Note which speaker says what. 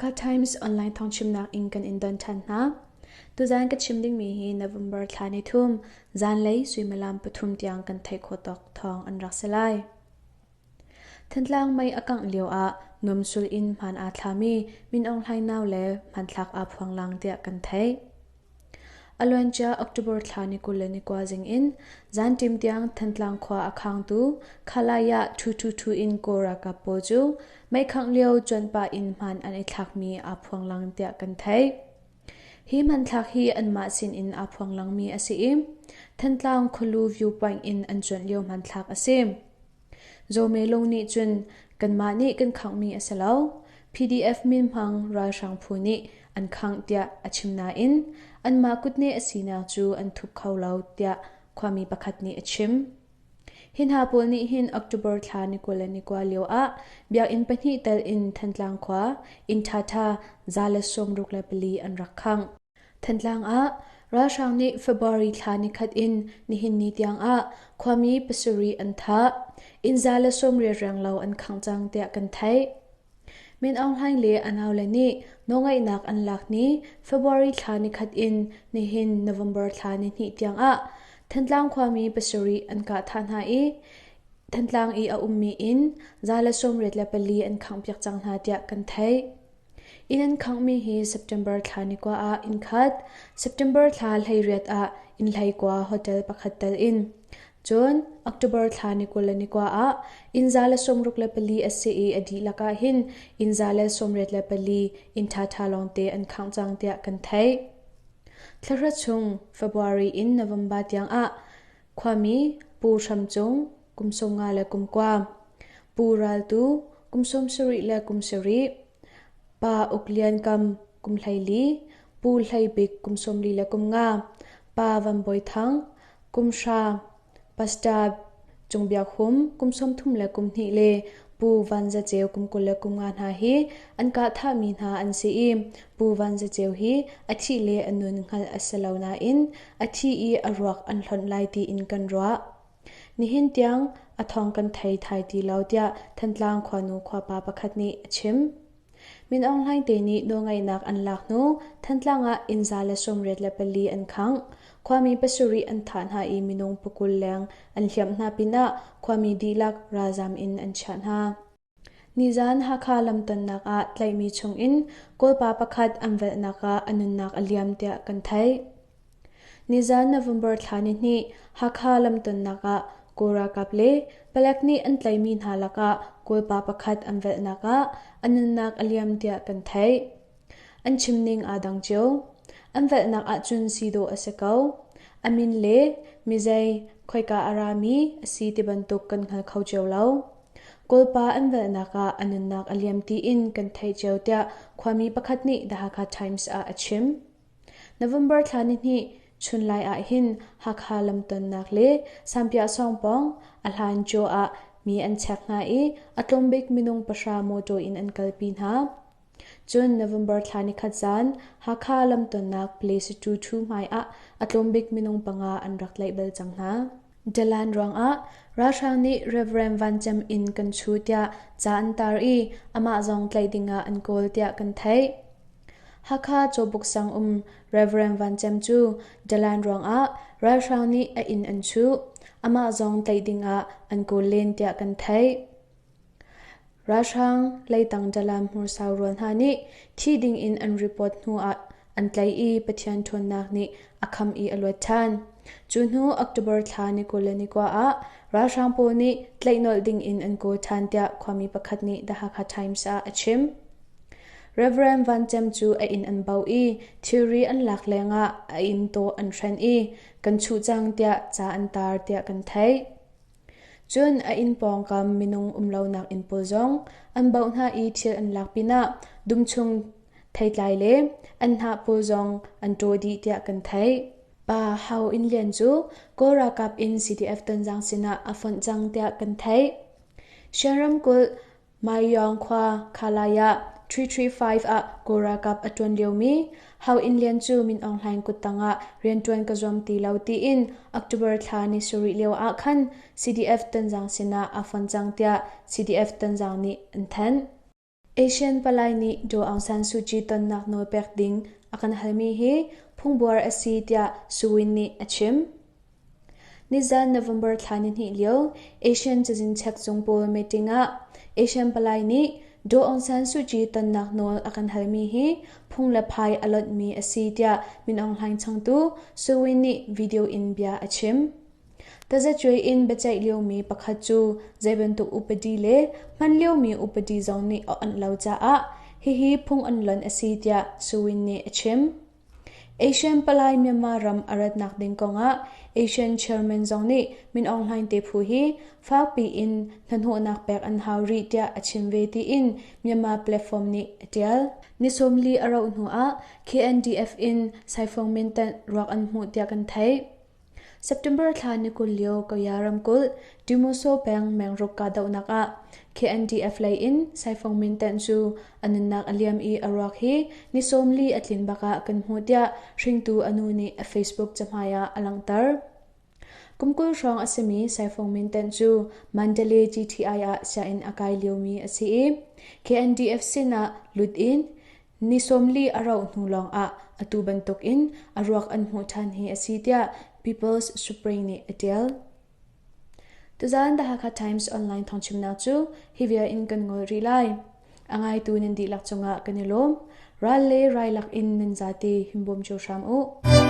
Speaker 1: Hakha Times online thawngchimnak in kan in don ṭhan hna. Tuzaan ka chim dingmi hi November thla ni thum zanlei suimilam 3 tiang kan theih khawh tawk thawng an rak si lai. Thantlang mei a kangh lio ah nuamsul in hmaan aa thlami Min Aung Hlaing nau le hmanthlak aa phuang lang tiah kan theih. A luancia October thla ni 21 zing in zanṭim tiang Thantlang khua a khangtu Khalaya 222 in Kawl ralkap pawl cu meikhangh lio cuanpah in hmaan an i thlakmi aa phuang lang tiah kan theih. Hi hmanthlak hi anmah sinin aa phuang langmi a si i Thantlang khualu viewpoint in an cuanh lio hmanthlak a si. Zawme lung nih cun kanmah nih kan khanghmi a si lo. PDF minhmang ralhrang phu nih an khangh tiah a chim nain anmah kutneh a sinak cu an thup kho lo tiah khuami pakhat nih a chim. Hi hna pawl nih hin October thla ni 21 lio ah biakinn pahnih tel in Thantlang khua inn ṭhaṭha 164 an rak khangh. Thantlang ah ralhrang nih February thla nikhat in nihin ni tiang ah khuami pasarih an thah. Inn 180 renglo an khangh cang tiah kan theih. Min Aung Hlaing le a naule nih nawlngeihnak an lak ni February thla nikhat in nihin November thla nihnih tiang ah Thantlang khuami pasarih an kah thah hna i Thantlang i a ummi inn 184 an khanghpiak cang hna tiah kan theih. Inn an khanghmi hi September thla ni kua ah inn khat, September thla 18 ah inn 19 hotel pakhat tel in, cun October thla ni 21 ah inn 164 a si i a dihlak ah hin inn 184 inn ṭhaṭha lawngte an khangh cang tiah kan theih. Thlahra chung February in November tiang ah khuami Pu Hram Cung kum 59, Pu Ral Tu kum 77, Pa Uk Lian Kam kum 14, Pu Hlei Bik kum 45, Pa Van Bawi Thang kum 10, Pastor Cung Biak Hum kum 32 le Pu Van Za Ceu kum 23 hna hi an kah thahmi hna an si i Pu Van Za Ceu hi a thih le a nun hngalh a si lo nain a thi i a ruak an hlonh lai tiin kan ruah. Nihin tiang a thawng kan thei thai ti lo tiah Thantlang khuanu khuapa pakhat nih a chim. Min Aung Hlaing te nih nawlngeihnak an lak hnu Thantlang ah inn 184 an khangh. Khuami pasarih an thah hna i minung pakul leng an hliamh hna pinah khuami dihlak ralzam in an chiah hna. Nizan Hakha lamtonnak ah tlaihmi chungin Kawlpa pakhat an velhnak ah a nunnak a liam tiah kan theih. Nizan November thla nihnih Hakha lamtonnak ah Kawl ralkap le palek nih an tlaihmi hna lakah Kawlpa pakhat an velhnak ah a nunnak a liam tiah kan theih. An chimning aa dang cio. An velhnak ahcun si dawh a si ko. A min le mizei, khoika a rami a si ti bantuk kan hngal kho cio lo. Kawlpa an velhnak ah a nunnak a liam tiin kan theih cio tiah khuami pakhat nih The Hakha Times ah a chim. November thla nihnih chunlai ah hin Hakha lamtonnak le Sampiah sawngpawng a hlan cio ah mi an chek hna i a tlawmbik minung pahra mawṭaw in an kalpi hna. Cun November thla nikhat zan Hakha lamtonnak Place Tu Thu hmai ah a tlawmbik minung panga an rak tlaih bal cang hna. Dalan ruangah ralhrang nih Rev. Van Cem inn kan chu tiah ca an tar i amah zong tlaih dingah an kawl tiah kan theih. Hakha Cawbuk sang um Rev. Van Cem cu dalan ruangah ralhrang nih a inn an chuh. Amah zong tlaih dingah an kawl len tiah kan theih. Ralhrang leitang dalan hmursau rual hna nih thi dingin an report hnu ah an tlaih i Pathian ṭhawnnak nih a kham i a luat ṭhan. Cu hnu October thla ni 21 ah ralhrang pawl nih tlaih nolh dingin an kawl ṭhan tiah khuami pakhat nih The Hakha Times ah a chim. Rev. Van Cem cu a inn an bauh i thilri an lak lengah a inn tawh an hren i kan chuh cang tiah ca an tar tiah kan theih. Cun a inn pawngkam minung um lonak inn pawl zong an bauh hna i thil an lak pinah dum chung theitlai le an hnah pawl zong an ṭaw dih tiah kan theih. Pa Hau Inn Lian cu Kawl ralkap in CDF Tonzang sinah a fonh cang tiah kan theih. Shan ramkulh Maiyawng khua Khalai ah 335 ah Kawl ralkap a ṭuan liomi Hau Inn Lian cu Min Aung Hlaing kuttang ah rianṭuan ka zuam ti lo tiin October thla ni sarih lio ah khan CDF Tonzang sinah aa fon cang tiah CDF Tonzang nih an thanh. Asian palai nih Daw Aung San Suu Kyi tonnak nawl pek ding a kan halmi hi phungbuar a si tiah Su Win nih a chim. Nizan November thla nihnih lio Asian cazin chek zung pawl meeting ah Asian palai nih Daw Aung San Suu Kyi tonnak nawl a kan halmi hi phung le phai a lonhmi a si tiah Min Aung Hlaing changtu Su Win nih video in bia a chim. Tazacuai in biaceih liomi pakhat cu zeibantuk upadi le hman liomi upadi zong nih a onh lo caah hihi phung an lonh a si tiah Su Win nih a chim. Asian palai Myanmar ram a ratnak ding kongah Asian chairman zong nih Min Aung Hlaing te phu hi fakpi in hnahnawhnak pek an hau rih tiah a chim ve tiin Myanmar platform nih a tial. Ni 40 a rauh hnuah KNDF in Saifong Mintant ruak an hmuh tiah kan theih. September thla ni 20 lio Kaya ramkulh Demoso peng Mengruk kahdohnak ah KNDF lei in Saifong Mintenh cu a nunnak a liam i a ruak hi ni 40 a tlin bak ah kan hmuh tiah hringtu a nu nih a Facebook cahmai ah a langhter. Kum 20 hrawng a simi Saifong Mintenh cu Mandalay GTI ah sianginn a kai liomi a si i KNDF sin ah lut in Ni 40 a rauh hnu lawngah atu bantukin a ruak an hmuh ṭhan hi a si tiah People's Supreme nih a ṭial. Tuzaan The Hakha Times online thawngchimnak cu hi vial in kan ngol rih lai. A ngaitu nan dihlak cungah kan i lawm. Ral le rai lak in nan zate himbawm cio hram u.